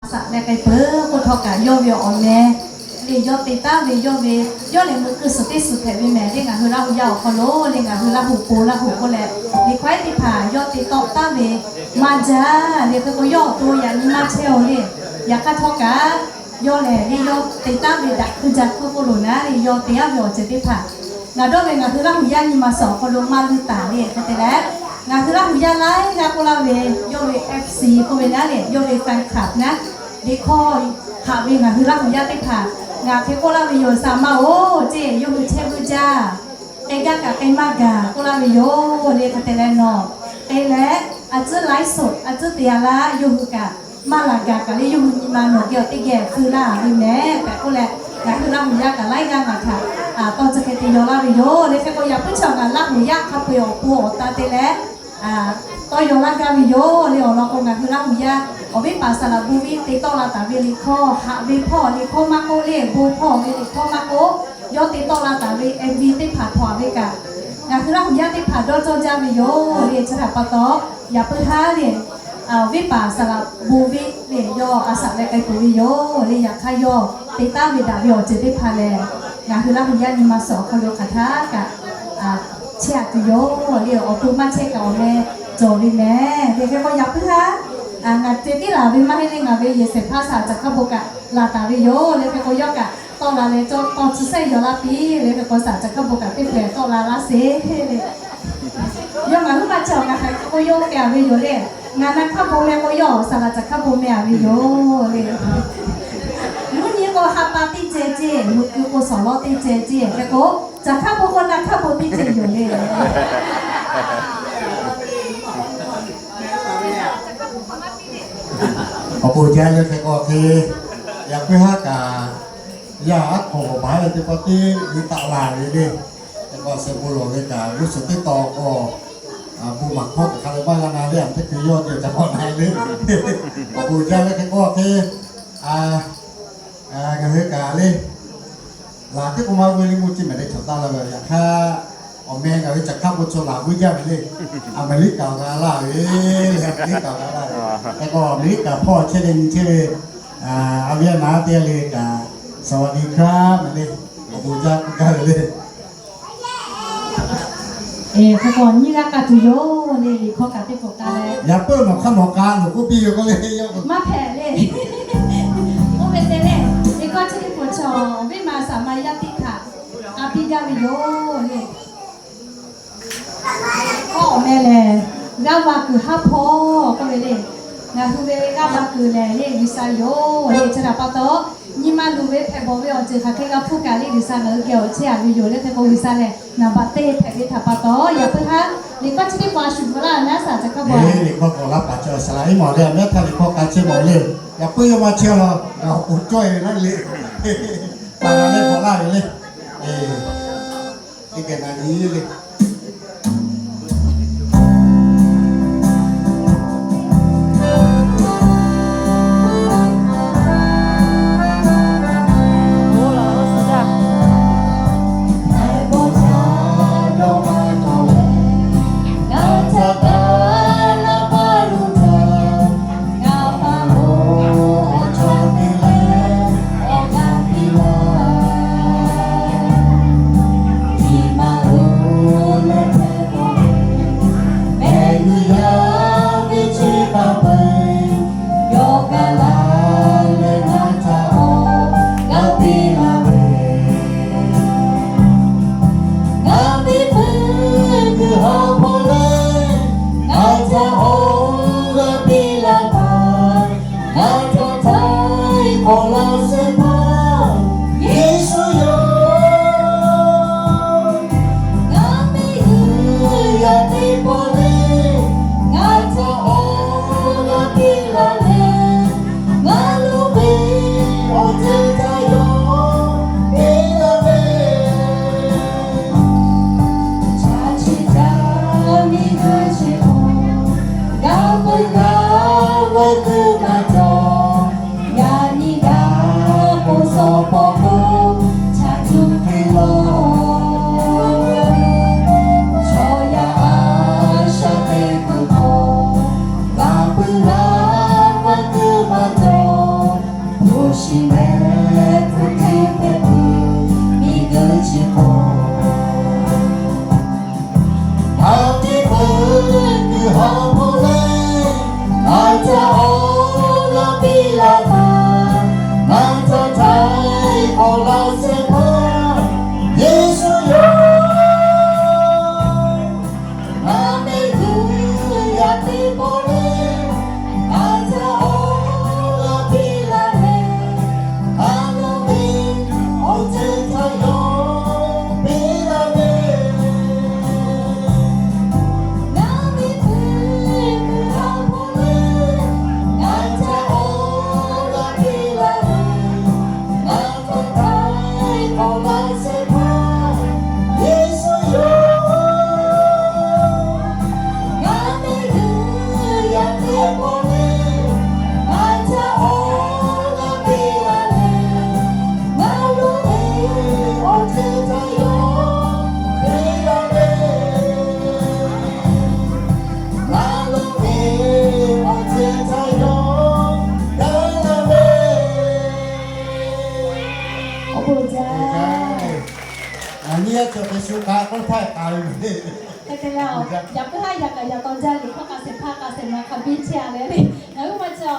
Saꞈ leh k'ai peuˬ k'oˆ htawˇ kaꞈ, yawˇ ve awˬ meh le, yawˇ te taˉ ve yawˇ ve, yawˇ lehˬ meuꞈ keu suhˍ teˇ suhˍ hpehꞈ ve mehˍ le. Ngaˬ hui Laˇ hu yaˇ awˬ hk'aw lo le, ngaˬ hui Laˇ hu po Laˇ hu k'oˆ leh, liꞈ hkawˇ ehˉ teˇ hpaˍ yawˇ te tawˆ taˉ ve maˇ jaˇ le. Hk'e k'o, yawˇ awˬ to yaꞈ nyi maˇ chehˇ-oˬ le. Yaꞈ hk'aˇ htawˇ kaꞈ, yawˇ lehˬ le, yawˇ te taˉ ve daꞈ hkuiˇ jaˇ hkuiˇ k'oˆ lo naˉ le, yawˇ te taˉ ve awˬ ceuˬ teˇ hpaˍ ngaˬ dawˇ ve ngaˬ hui Laˇ hu yaˇ nyi ma suhˍ awˬ hk'aw lo maˇ luˇ taˍ le. Hk'e te leh, ngaˬ hui Laˇ hu yaˇ laiˉ g'aˇ k'oˆ laˇ ve, yawˇ ve F C k'oˆ ve naˉ le, yawˇ ve fan club naˉ, liꞈ hkawˇ haꞈ ve ngaˬ hui Laˇ hu yaˇ teˇ hpaˍ, ngaˬ hk'e k'oˆ laˇ ve yoˬ, saˍ maˇ-oˬ, ceˇ yawˇ hui chehˇ vuiˇ jaˇ, k'ai gaˇ kaꞈ k'ai maˇ gaˬ k'oˆ laˇ ve yoˬ le. Hk'e te leh nawˬ k'ai leh, a tcuhˉ laiˉ suhˍ a tcuhˉ te a laˇ, yawˇ hui kaꞈ maˇ laˬ gaˬ kaꞈ le, yawˇ hui nyi ma nawˬ geh awˬ teˇ geh feu laˇ ve mehˍ tehꞈ k'oˆ leh, ngaˬ hui Laˇ hu yaˇ kaꞈ laiˉ g'aˇ ngaˬ htaꞈ tawˇ chi hk'e te yaw laˇ ve yoˬ le. Hk'e k'o, yaꞈ puiˉ chaw ngaˬ Laˇ hu yaˇ hk'a peu-eˬ awˬ pon awˬ ta te leh tawˇ yaw laˇ gaˇ ve yoˬ le. Awˬ lawn k'o, ngaˬ hui Laˇ hu yaˇ awˬ viˉ paˍ saˍ laꞈ bon viˉ te tawˆ la taˍ ve liꞈ hkawˇ, haꞈ ve hpawˇ liꞈ hkawˇ maˇ k'oˆ le, bon hpawˇ ve liꞈ hkawˇ maˇ k'oˆ, yawˇ te tawˆ la taˍ ve M V teˇ hpaˍ htaꞈ ve kaꞈ, ngaˬ hui Laˇ hu yaˇ teˇ hpaˍ dawˇ cawˇ jaˇ ve yoˬ le. Chi htaꞈ pa taw, yaꞈ puiˉ haˉ le, awˬ viˉ paˍ saˍ laꞈ bon viˉ le, yawˇ a saꞈ leh k'ai peuˬ ve yoˬ le. Yaꞈ hk'aˇ yawˇ te taˉ ve daꞈ ve awˬ ceuˬ teˇ hpaˍ lehˬ, ngaˬ hui Laˇ hu yaˇ nyi ma suhˍ awˬ hk'aw lo hk'aˬ htaˇ kaꞈ chehˇ a tuˬ yoˬ le. Awˬ to maˇ chehˇ kaꞈ awˬ meh cawˬ ve mehˍ le. Hk'e k'o, yaꞈ puiˉ haˉ ngaˬ te tiˉ laˬ ve maˇ heˆ le. Ngaˬ ve yehˬ shehˍ hpaˇ saˍ laꞈ caˬ hk'aˇ bon kaꞈ laˬ taˍ ve yoˬ le. Hk'e k'o, yawˇ kaꞈ tawˆ la leh cawˇ tawˇ chi sehˉ yaw laˇ piˇ le. Hk'e k'o, saˍ laꞈ caˬ hk'aˇ bon kaꞈ teˇ pehˍ tawˆ la laˇ sheˍ le. Yawˇ ngaˬ huiˉ maˇ chehˇ awˬ ngaˬ hk'aˬ hk'e k'oˆ yawˇ k'ai a ve yoˬ le. Ngaˬ na hk'aˇ bon meh k'o, yawˇ saˍ laꞈ caˬ hk'aˇ bon meh a ve yoˬ le. Mvuhˇ nyi k'o, ha pa teˇ ceh ceˇ, meuꞈ keu k'o, sawˍ lawˉ teˇ ceh ceˇ. Hk'e k'o, caˬ hk'aˇ bon k'o, na hk'aˇ bon teˇ ceh yoˬ le. Awˬ bon jaˇ le. Hk'e k'o hk'e, yaꞈ puiˉ haˉ kaꞈ, yaˇ aˉ hk'awꞈ awˬ baˬ leh teˇ pawˆ teˇ g'uiˬ taˆ la ve le. Hk'e k'o, suh bon lawˬ ve kaꞈ g'uˇ suhˍ teˇ taw k'o, bon maˍ hkawˇ kaꞈ hk'a leh maˇ g'a na le. Aˬ teˇ hkui yawˇ ceh ca k'awꞈ na le. Awˬ bon jaˇ le. Hk'e k'o hk'e, ngaˬ hui kaꞈ le, laˬ teˇ k'o maˇ g'uˇ le, mvuhˇ ceˇ mehˍ le, chaw taˇ la ve. Yaꞈ hk'aˇ, awˬ meh ngaˬ hui caˬ hk'aˇ bon chaw laˬ vuiˇ jaˇ ve le. Aˍmeˍriˆkaˍ g'a laˇ ve le, Aˍmeˍriˆkaˍ g'a laˇ ve. Hk'e k'o, Aˍmeˍriˆkaˍ hpawˇ chehˇ leh nyi chehˇ ve, a viˉ a naˉ teˇ g'aˇ le kaꞈ, สวัสดีครับ mehˍ le. Awˬ bon jaˇ k'oˆ gaˇ ve le. Hk'e k'o, nyiˇ g'aˇ k'a tuˬ yoˬ le. Liꞈ hkawˇ kaꞈ teˇ pawˆ k'a leh, yaꞈ puiˉ nawˬ hk'aˇ nawˬ k'a loˬ k'oˆ piˇ ve k'oˆ le, yawˇ maˇ hpehꞈ le. Oˇ ve te le, liꞈ hkawˇ chi teˇ pawˆ chaw awˬ viˉ ma saˍ ma yaˇ teˇ htaꞈ k'a piˇ gaˇ ve yoˬ le. Hkawˇ awˬ meh lehˬ, g'aˇ va kuiˬ haˉ hpawˇ k'oˆ ve le. Ngaˬ hui ve g'aˇ va kuiˬ lehˬ le, G'uiˬsha yoˬ le. Chi htaꞈ pa taw, nyi ma luˬ ve hpehꞈ bawˬ ve awˬ ceuˬ hk'aˬ hk'e g'a hpuˇ kaꞈ le, G'uiˬsha ngaˬ hui geh awˬ chehˇ a ve yoˬ le. Hk'e k'o, G'uiˬsha lehˬ naˍ baꞈ teˇ hpehꞈ ve htaꞈ pa taw, yaꞈ puiˉ haˉ liꞈ hkawˇ chi teˇ pawˆ a shuˍ bvuhꞈ laˇ ve naˉ saˍ caˬ hk'aˇ bon. Liꞈ hkawˇ k'awꞈ laˇ paˍ chi awˬ shaˍ laꞈ iˉ mawˬ le, a mehˉ htaˇ liꞈ hkawˇ k'a chehˇ mawˬ le. Yaꞈ puiˉ yawˇ maˇ chehˇ a law, ngaˬ awˬ pon cawˇ e ve naˉ le. Paˍ g'a leh bvuhꞈ laˇ ve le. Teˇ geh na nyi le. Awˬ laꞈ shehˍ hpaˇ Yeˍsuˆ yoˬ. Ngaˬ mehˆ g'uˇ yaꞈ te paw le, ngaˬ htaꞈ awˬ g'aˇ piˇ laˇ ve, ngaˬ lo ve awˬ ceuˬ htaꞈ yawˇ piˇ laˇ ve. Ngaˬ mehˆ g'uˇ yaꞈ te paw le, ngaˬ htaꞈ awˬ g'aˇ piˇ laˇ ve, ngaˬ htaꞈ awˬ laꞈ shehˍ hpaˇ Yeˍsuˆ yoˬ. Ngaˬ mehˆ g'uˇ yaꞈ te paw le, ngaˬ htaꞈ awˬ g'aˇ piˇ laˇ ve, ngaˬ lo ve awˬ ceuˬ htaꞈ yawˇ piˇ laˇ ve. Ngaˬ lo ve awˬ ceuˬ htaꞈ yawˇ piˇ laˇ ve. Awˬ bon jaˇ. Nyi a cawˬ hk'e shu k'a k'oˆ htaˇ k'a ve meh. Hk'e te leh, yaꞈ puiˉ haˉ yaꞈ kaꞈ yaꞈ taw jaˇ, liꞈ hkawˇ k'a shehˍ hpaˇ k'a shehˍ ma hk'a biˇ chehˇ a leh le. Ngaˬ hui maˇ cawˬ.